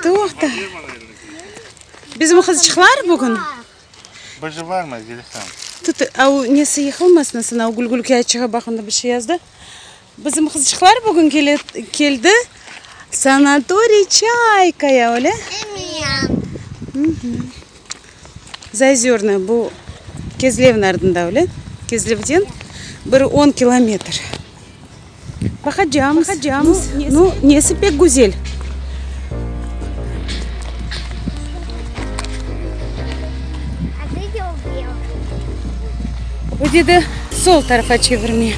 Toqta. Bizim qızçıqlar bugün. Tut, a o nesi yıqılmasın, asıl, o gül-gül kâğıtçığa baq, onda bir şey yazdı. Bizim qızçıqlar bugün kele, keldi sanatoriy Çaykaya, öyle? Zaozörnıy, bu Kezlevniñ ardında, öyle? Kezlevden bir on kilometr. Baqacamız, nu, nesi pek güzel. O dedi, sol tarafa çevirme.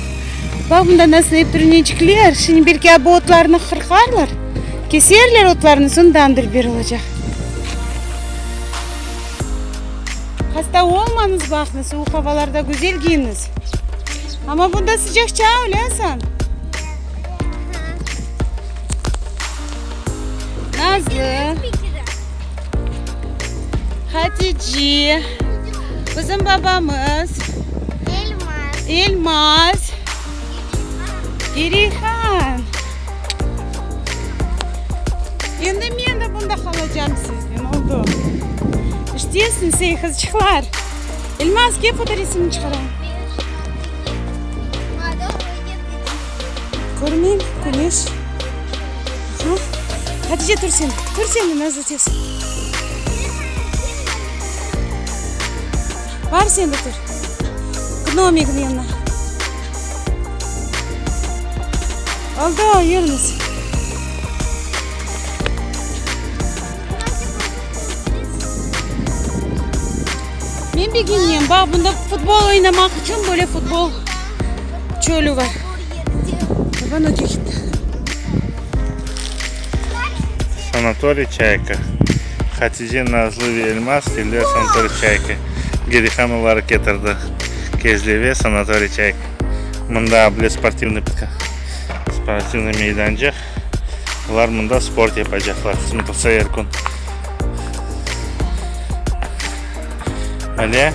Baq, mında nasıl ep türneçikler. Şimdi belki bu otlarnı qırqarlar, keserler otlarnı, soñ dandır berilacaq. Hasta olmañız, baqıñız, suvuq avalarda güzel kiyiniz. Amma bunda sıcaqça, öyle, Asan? Nazlı, Hatice, bizim babamız, Elmaz, Elmaz, Gerihan. Endi men de bunda qalacam siznen, oldu. İştesiñ, sey qızçıqlar. Elmaz, kel fotoresimni çıqarayım. Körmeyim, küneş. Aha. Hatice, tur sen. Tur sen de, Nazlı tez. Bar sen de tur. Gnomikniñ yanına. Oldı, yürüñiz. Men begenem. Baq, bunda futbol oynamaq içün böyle futbol çölü bar. Baban öte ketti. Sanatoriy Çayka. Hatice, Nazlı ve Elmaz keldiler sanatoriy Çayka. Gerihan oları ketirdi Kezleve sanatoriy Çayka. Mında bile sportivnıy sportivnıy meydancıq. Olar mında sport yapacaqlar, qısmet olsa er kün. Ale.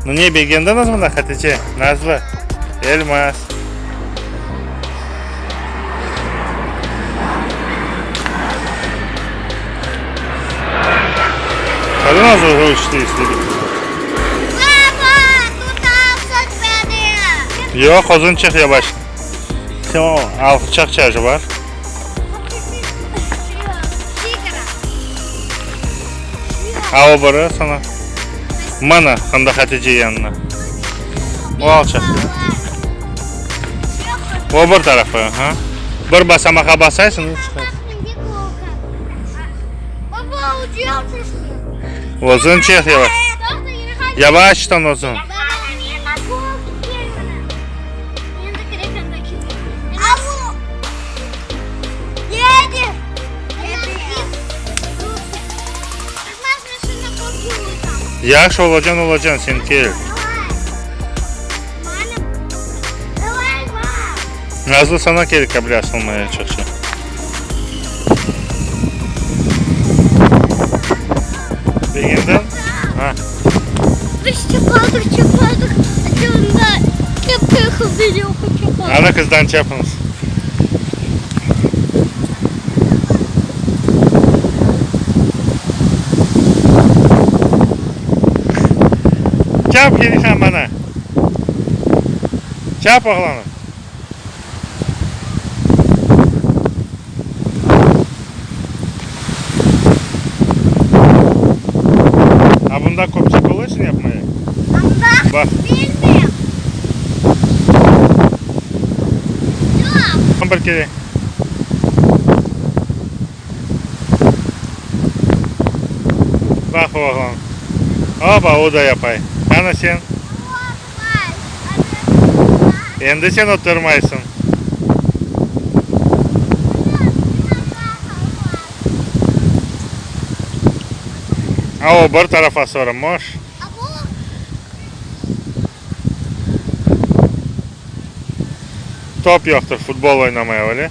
Nu ne, begendiñiz mında, Hatice, Nazlı, Elmaz? Qadın azır uçtı istedi. Baba, tutalsın beni. Yoq, özüñ çıq yavaş. Alçaq çajı bar. A o biri sana. Mana, anda Hatice yanına. O alçaq. O bir tarafı, aha. Bir basamağa basaysıñ, çıqar. Özüñ çek yavaş. Yavaştan özüñ. Yahşı olacañ, olacañ, sen kel. Nazlı sana kerek a bile asılmaya çoqça. Begendiñ? Ha. Biz çıqardıq, çıqardıq, Ana qızdan çapıñız. Çap Gerihan mana. Çap oğlanım. A bunda köpçek olaysıñ yapmaya? Anda Baq. bilmem. Yoq. Bir kere. Baq oğlan. Oba, o da yapay. Qana sen? Endi sen oturmaysıñ. A o bir tarafa sormuş. Top yoqtır futbol oynamaya, öyle?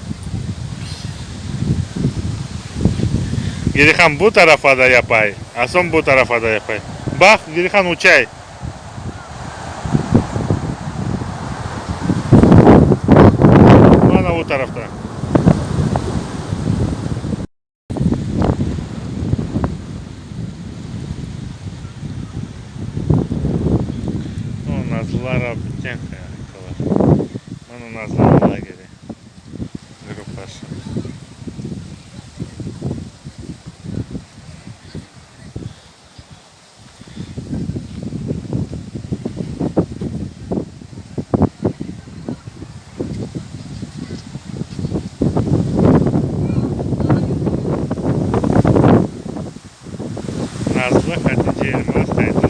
Gerihan bu tarafa da yapay, a soñ bu tarafa da yapay. Baq, Gerihan uçay. Mana o tarafta. Balalar bitken haritalar. Mına Nazlınıñ lageri gruppası. Nazlı, Hatice, Elmaz.